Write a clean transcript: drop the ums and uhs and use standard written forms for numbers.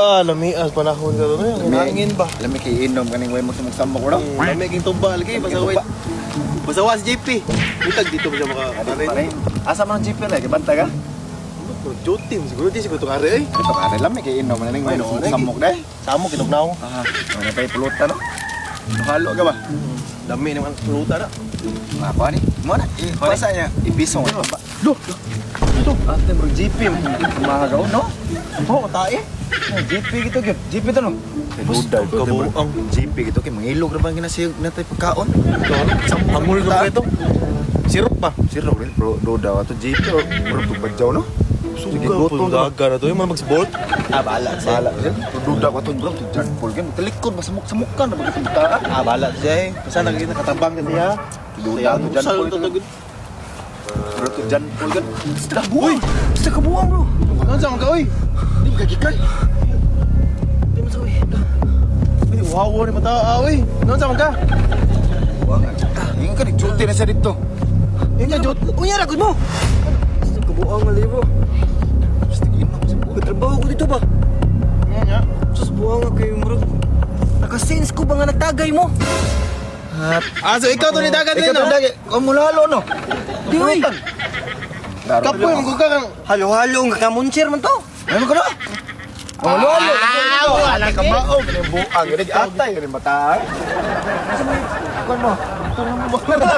Ah, lamias panahon karon eh. Ang hangin ba? Lami kay inom kaning way magsamok-samok bro. Lami king tuba lagi pasaway. Pasawa si JP. Utag dito ba siya maka Pare. Asa man ang GP na kay banta ka? Duty mo siguro di siguro tong ari eh. Ito ka lami kay inom kaning way Ay, no, magsamok-samok dai. Samo kitugnaw. Ah, ano pa pulutan no? Halo ka ba? Lami naman pulutan na. Mga pa ni. Mo na, ipasa niya ibisong ba. Lo. Ito, ate bro JP. Mahagaw no? Oh, tae. Oh, GP gitu gyud. GP to no. Dudaw ko Kabuang. GP gitu kay mangilog ra ba ginasiyog natay pagkaon. Angol ka ito. Sirup pa. Siro rin bro, dudaw ato GP bro tubadyaw no. Suga po daga na to. Yung mga mag-bolt. Ah, bahala siya. Bala siya. Duda ko ato bro, John Paul gan talikod masamok-samokan na bagay ta. Ah, bahala siya eh. Basta nakikita katabang ka siya. Duda ato John Paul. Bro to John Paul gan. Basta buang. Basta kabuang bro. Ano saan ka, oy? Di ba kagikan? Di mo sa uy. Uy, Wow, ni mata, ah, oy. Ano saan ka? Buang. Ingon ka duty na siya dito. Yun nga, Jot. Unya ra gud mo. Basta kabuang nga bro. Basta inom sa buang. Katrabaho ko dito ba? Nga nga. Sus buang nga kayo bro. Nakasense ko ba nga nagtagay mo? Ah, so ikaw to ni dagat Ikaw rin, to no? dagi. Ang mulalo no. Di oy. Kapoy, mangguga kang. Halo-halo nga kamuncher man to. Ano ka na? Ang mulalo. Ah, wala ka mao. Kani buang gani atay gani mata. Asa may kuan mo? Tulong mo ba?